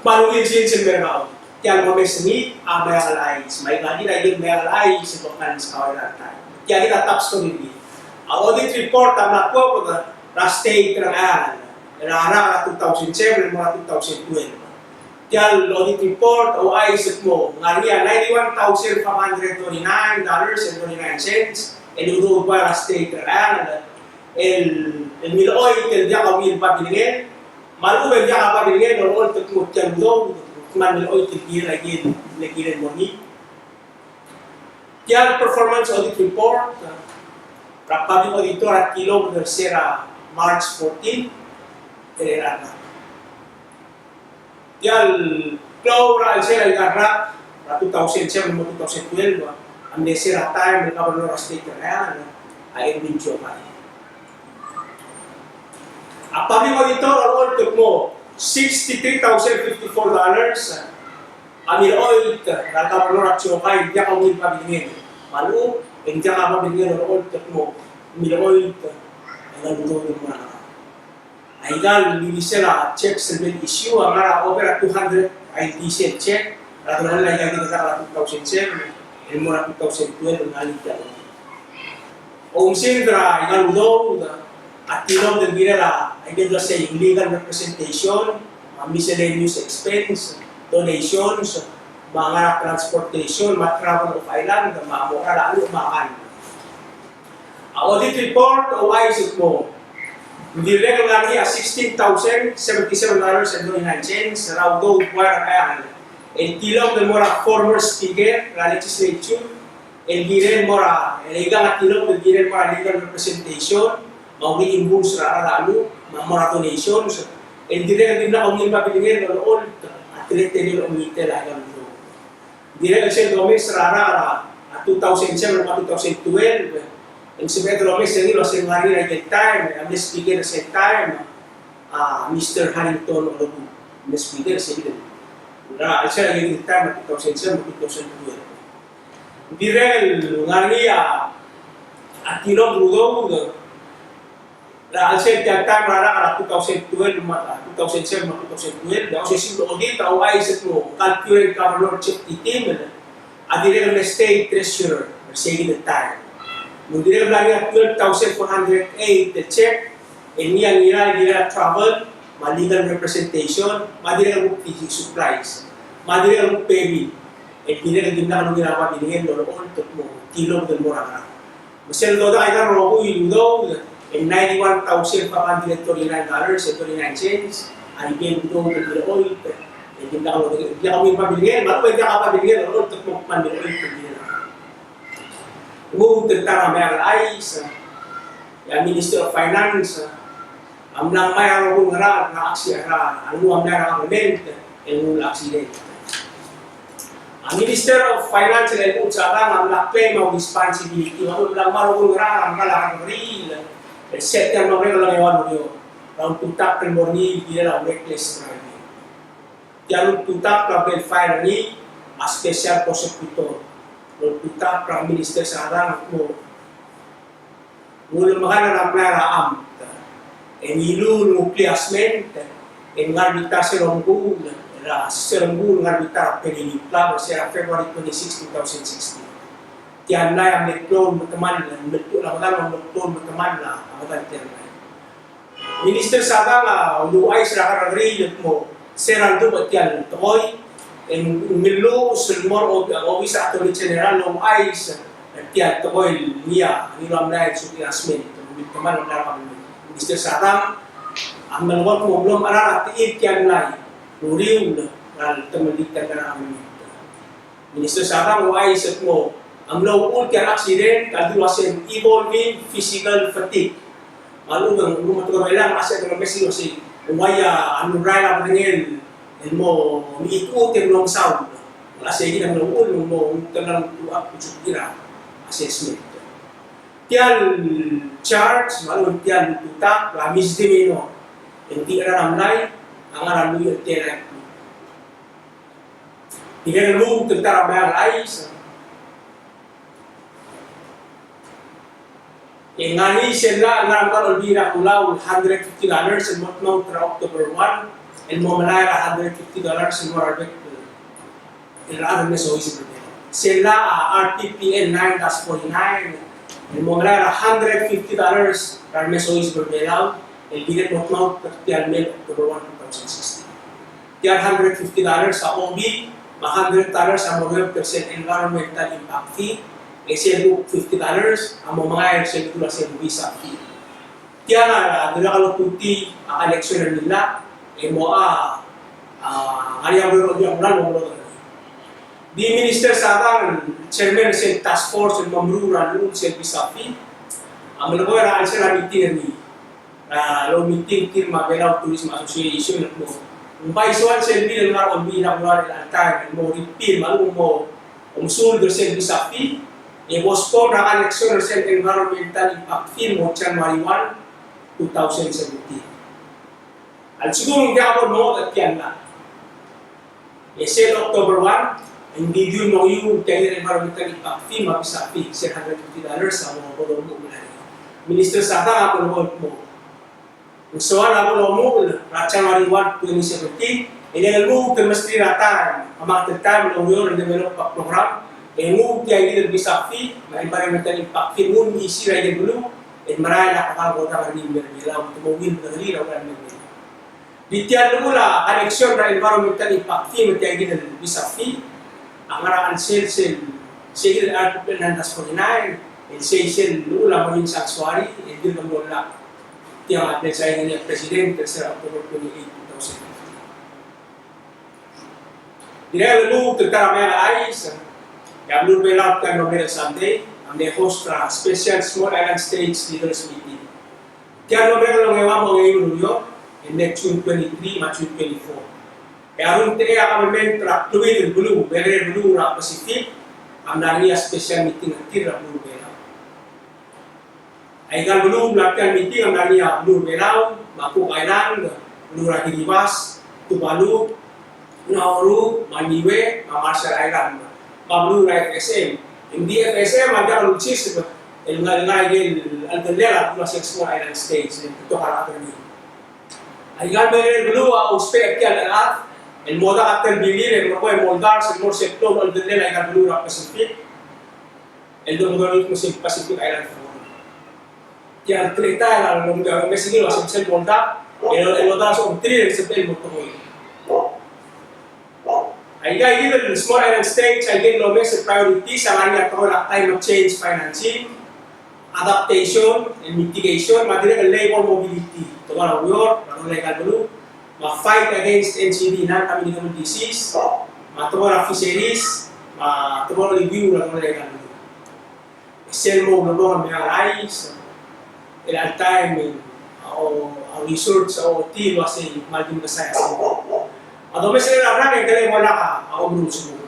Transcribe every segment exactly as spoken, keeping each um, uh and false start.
Kmal ungil sils el mer kau. Tia el momes er ngii a Meang el Chais. Me aika kid a ikel Meang el Chais el bo kmal meskau er a taem. Tia kid a top story er ngii. A audit report a mla tuobed er a state er a Ngcheangel er a rak er a two thousand seven el mo er a two thousand twelve. Tia el audit report a ouchais el kmo ng ngar er ngii a ninety-one thousand five hundred thirty-nine dollars and thirty-nine cents el udoud el bai er a state er a Ngcheangel el, el milechoit el diak a ungil babilngel, me a lechub e ng diak a babilngel el olecholt el kmo tia el udoud, me ng milechoit el kirel a ikel, le kirel el mo er ngii. Tia el performance audit report er a public auditor a tilobed er se er a March fourteen, er a Tia el klou er a chelsel aika el rak er a two thousand seven mo two thousand twelve a mle se er a taem el governor er a state er a Ngcheangel a Erwin Chiokai. A public auditor a olecholt el kmo sixty-three thousand fifty-four dollars a milechoit er a governor er a Chiokai el diak a ungil babilngel. Me a lechub e ng diak a babilngel el olecholt el kmo milechoit aika el udoud el mo er a Aika el ildisel a checks el mle issue a ngar er a over a two hundred a ildisel check er a delongelir aika el rak er a two thousand seven el mo er a two thousand twelve el ngar er ngii. Oumesingd er aika el udoud a tilobed el kirel aike el dua sei legal representation, a miscellaneous expense, donations, me a ngar er a transportation, me a travel of island, me a mo er a llach me a kall. A audit report a ouchais el kmo ng dirrek el ngar er ngii a sixteen thousand seventy-seven dollars and twenty-nine cents er a udoud el bai er a Ngcheangel el tilobed el mo er a former speaker er a legislature, el kirel el mo er a, el ikang a tilobed el kirel el mo er a legal representation, me a reimburse er a llach, me a mo er a donations, el dirrek el dimlak a ungil babilngel el olecholt a teletelel a omengitel aika el udoud. Dirrek el sel domes er a rak er a two thousand seven me a two thousand twelve, e ng sebeched el omes er ngii el uasei ng ngar er ngii er a ikel taem, a mle speaker er sel taem a Mister Harrington Olobuu, mle speaker er sel, er a chelsel a ikel taem er a two thousand seven me a two thousand twelve. Dirrek el ngar er ngii a tilobed el udoud er a chelsel tia el taem er a rak er a two thousand twelve me a two thousand seven me a two thousand twelve, e a osisiu el audit a ouchais el kmo ng kal current governor Jeff Titimel a dirrek el mle state treasurer er sei kid el taem. Me ng dirrek el ngar er ngii a twelve thousand four hundred eight el check el ngii a ngera el kirel a travel, me a legal representation, me a dirrek el kuk supplies, me a dirrek el kuk pay bill, el dirrek el dimlak a ungil babilngel el olecholt el kmo tilobed el mo er a ngerang. Me sel dodak aika el rokui el udoud el ninety-one thousand five hundred thirty-nine dollars and thirty-nine cents a ikel udoud el milechoit el dimlak a ungil babilngel, me a lechub e ng diak a babilngel el olecholt el kmo kmal milechoit el kirel a ngerang. Lmuut el ta er a Meang el Chais, e a Minister of Finance a mla ngmai a rokui el ngerachel er a acci-, er a lenguu a mlai er a government el nguu el accident. A Minister of Finance el Elbuchel Sadang a mla claim a responsibility, me a mla ngmai a rokui el ngerachel er a mekall a kerrekeriil el se er tia el mla merek el eua el ureor er a ultutakl el mo er ngii el kirel a reckless driving. Tia el ultutakl a bla lefile er ngii a special prosecutor el ultutakl er a Minister Sadang el kmo ng ulemekall er a mlai er a amt e ngiluu el nguu a sment e ng ngar er a bita er sel omkuul, er a sel omkuul el ngar er a bita er a Peleliu Club er se er a February twenty-six, two thousand sixteen. Tia el mlai a mle klou el metemall, mle klou el metemall, mle klou el metemall a medal tia el mlai. Minister Sadang a uluuchais er a kerrekeriil el kmo se er a ledubech tia el tekoi e ng melluches el mo er a obis er a Attorney General el ouchais er tia el tekoi el ngii a ngiluu a mlai el subir a sment, el metemall a mlai er a government. Minister Sadang a melekoi el kmo ng mlo mecherar a techir tia el mlai el uriul er a letemellii tia el mlai er a government. Minister Sadang a ouchais el kmo a mlo uchul tia el accident a dul uasei ng evolving physical fatigue. Me a lechub e ng ulemetekoi er chelechang a se el domes el uasei ng uaia a merael a bedengel el mo mechitechut e ng mlo mesaul. A sei kid a mlo uchul el mo ulterekokl a ultutakl el kutsutii a assessment. Tia el charge, me a lechub e tia el ultutakl a misdemeanor. E ng di cherar a mlai a ngar er a lluich el telael. Tirke el lmuut el ta er a Meang el Chais e ng ngar er ngii sel llach el ngar er a medal a Olbiil er a Kelulau el hundred fifty dollars el mo tmau er a October one, el mo melai er a hundred fifty dollars el mo er a rebek el rechad el me soiseb er Belau. Sel llach a R T P N nine dash forty-nine el mo melai er a hundred fifty dollars er a re me soiseb er Belau el kirel mo tmaut er tia el mei el October one, two thousand sixteen. Tia el hundred fifty dollars a obi, me a hundred dollars a mo er sel environmental impact fee, e sel fifty dollars a mo mengai er sel dula sel visa fee. Tiang a dirrek el otutii a collection er ngii el llach, e mo a, a, ngar er ngii a ureor el di a ureor el mo meruul. Di Minister Sabang, chairman er sel task force el mo meruul er a llechul sel visa fee, a melekoi er a chelsel a meeting er ngii. A, el oumeeting tir me a Belau Tourism Association el kmo, ng bai soal sel bill el ngar er a Olbiil er a Kelulau er chelecha el taem el mo repeal me a lechub e ng mo omesuld er sel visa fee, e postpone er a collection er sel environmental impact fee el mo January one, two thousand seventeen. A lsekum ng diak bo lmengodech tia el llach, e sel October one, e ng di diu el mo nguu tia el environmental impact fee me a visa fee, sel hundred fifty dollars a mo bo domuchel er ngii. Minister Sabang a bo lebo el kmo, ng soal a bo lomuchel er a January one, twenty seventeen, e le lmuut el mesterir a taem, a market el taem el oureor el develop a program, e nguu tia el visa fee, me a environmental impact fee, nguu el mesisiich er a ikel beluu, e merael a kmal ngodech er ngii el mei er Belau, me te mo ungil el medengelii a ungil el mei er Belau. Di tia el llechul a collection er a environmental impact fee, me tia el visa fee, a ngar er a chelsel sel, sel R T P N nine dash forty-nine, el sei sel llechul a marine sanctuary, el dirk mlo llach. Tiang a mle sign er ngii a President er sel October twenty-eight, two thousand fifteen. Dirrek el lmuut el ta er a meang el chais, e a beluu er a Belau er tia el mlo merek el Sunday a mle host er a special Small Island States Leaders Meeting. Tia el mlo merek el ongeua me a ongeim el ureor, el mle June twenty-three me a June twenty-four. E a rungtechei a government er a kleuid el beluu, bekerei el beluu er a Pacific, a mla er ngii a special meeting er tir er a beluu er a Belau. Aika el beluu el mla er tia el meeting a mla er ngii a beluu er a Belau, me a Cook Island, beluu er a Kiribati, Tuvalu, Nauru, me a Niue, me a Marshall Island, me a beluu er a F S M. Ng di F S M a diak lulsiseb el ngar, ngar er ngii el, el delal a beluu er a Small Island States, el betok a rechad er ngii. Aika el bekerei el beluu a ousbech er tia el chad, el mo dak a telbilir, el mo, el mo oldars, el mo er sel klou el delal aika el beluu er a Pacific. El domekedong el kmo sel Pacific Island Forum. Tia el teletael a lomdasu, el omes er ngii el uasei sel Moldau, el, el odasu a omtrir el sebechel el mo tekoi. Aika el Small Island States, aika el omes el priorities a ngar er ngii a tekoi er a climate change financing, adaptation and mitigation, me a dirrek el labor mobility, tekoi er a ureor, me a tekoi er aika el beluu, me a fight against N C D, non-communicable disease, me a tekoi er a fisheries, me a tekoi er a review er a tekoi er aika el beluu. Sel mo ulebongel a meang el chais, el all time, a, o, a research, a ochotii el uasei kmal di mekesai a sengkio. A domes er a rak e ng kirel bo lak a omeruul el sengkio.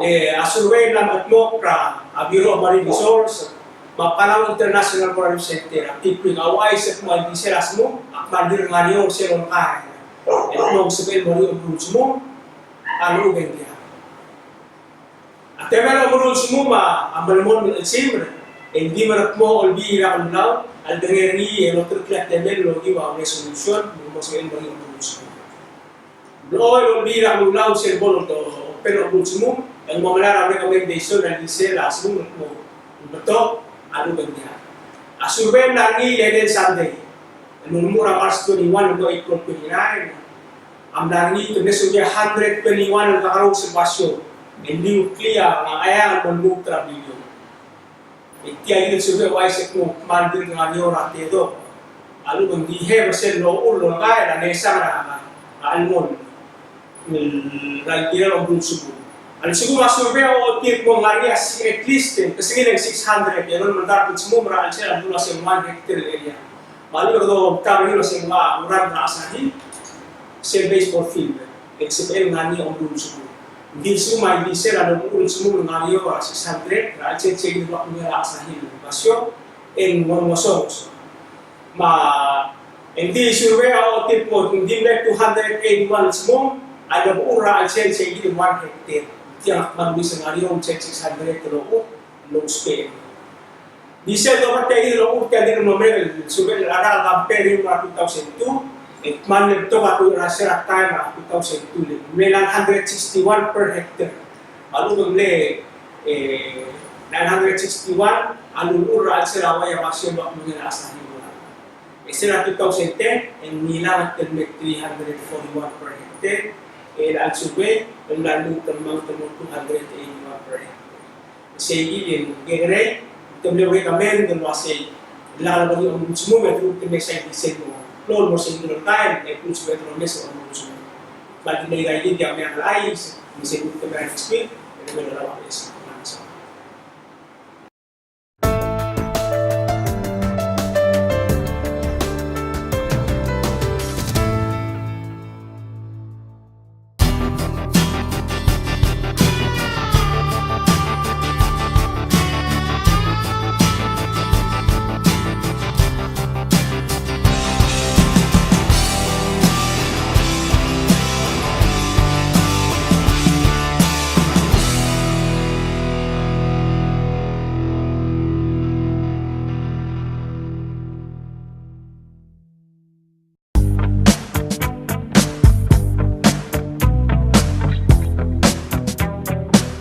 E a survey el mla mekedmokl er a Bureau of Marine Resource, me a Palau International Coral Reef Center, a PICRC, a ouchais el kmo a ildisel a sengkio a kmal dirk ngar er eou er sel olkael. E kmo ng sebechel el mo er eou omeruul el sengkio, a lechub e ng diak. A temel a omeruul el sengkio a melemolem el chesimer, e ng di merekmo a Olbiil er a Kelulau a ledengei er ngii e loterekokl a temel el okiu a resolution, me ng mo sebechel el mo er eou omeruul el sengkio. Blechoel a Olbiil er a Kelulau sel bo lopen a omeruul el sengkio, e ng mo melai er a recommendation er a ildisel a sengkio el kmo ng betok a lechub e ng diak. A survey el mla er ngii el edei el Sunday el ulemuchel er a March twenty-one el mo April twenty-nine, a mla er ngii te mle survey a hundred twenty-one el kakerous el basio el liuklii a Ngcheangel el mo lmuut er a billion. E tia el survey a ouchais el kmo ng kmal dirk ngar er eou er a tedobech a lechub e ng di hemp er sel locha el olkael a nesang er a, a chelmoll er a kirel a omeruul el sengkio. A lsekum a survey a ochotii el kmo ng ngar er ngii a at least, e, kesengil e ng six hundred, e, el olemolem el dart el sengkio er a chelsel a ldu el uasei one hectare el area. Me a lechub e kede omtab er ngii el uasei ng ua, ua run er a Asahi, sel baseball field, e ng sebechel ngar er ngii a omeruul el sengkio. Ng di lsekum a ildisel a lomeruul el sengkio el ngar er eou er a six hundred, er a chelsel sel kid el ua kmo er a Asahi el basio, e ng mo, mosongos. Me a, e ng di survey a ochotii el kmo ng di mle two hundred eighty-one el sengkio a lomeruul er a chelsel sel kid el one hectare. Tiang a kmal ungil sel ngar er eou el chelsel six hundred el locha el ousbech. Di sel doba tia el locha el tia el mlo merek el survey el rak el compare er a two thousand two, E kmal betok a tu er a sel taem er a two thousand two, le mle nine hundred sixty-one per hectare. A lechub e mle, e, nine hundred sixty-one a lulechub er a chelsel a uaia basio el ua kmo ng Asahi Mura. E sel two thousand ten, e ng ngilai a te mle three hundred forty-one per hectare, e a lsekum e ng mla lmuut el mo two hundred eighty-one per hectare. Sei kid e ng kekerei, te mle recommend el uasei, lak bo di omsmom e te mle scientist el mo, klou el mo sei kid el taem, e kuk sel bo domes el omsmom. But ng di aika kid a mle chais, me sei kid te mle expert, e te mle er a uaisei.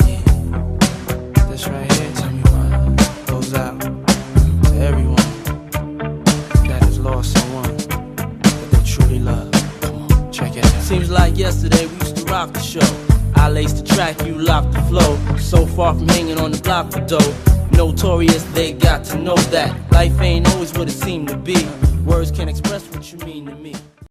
Yeah. This right here, tell me why, goes out to everyone that has lost someone that they truly love. Come on, check it out. Seems like yesterday we used to rock the show. I laced the track, you locked the flow. So far from hanging on the block for dough. Notorious, they got to know that life ain't always what it seemed to be. Words can't express what you mean to me.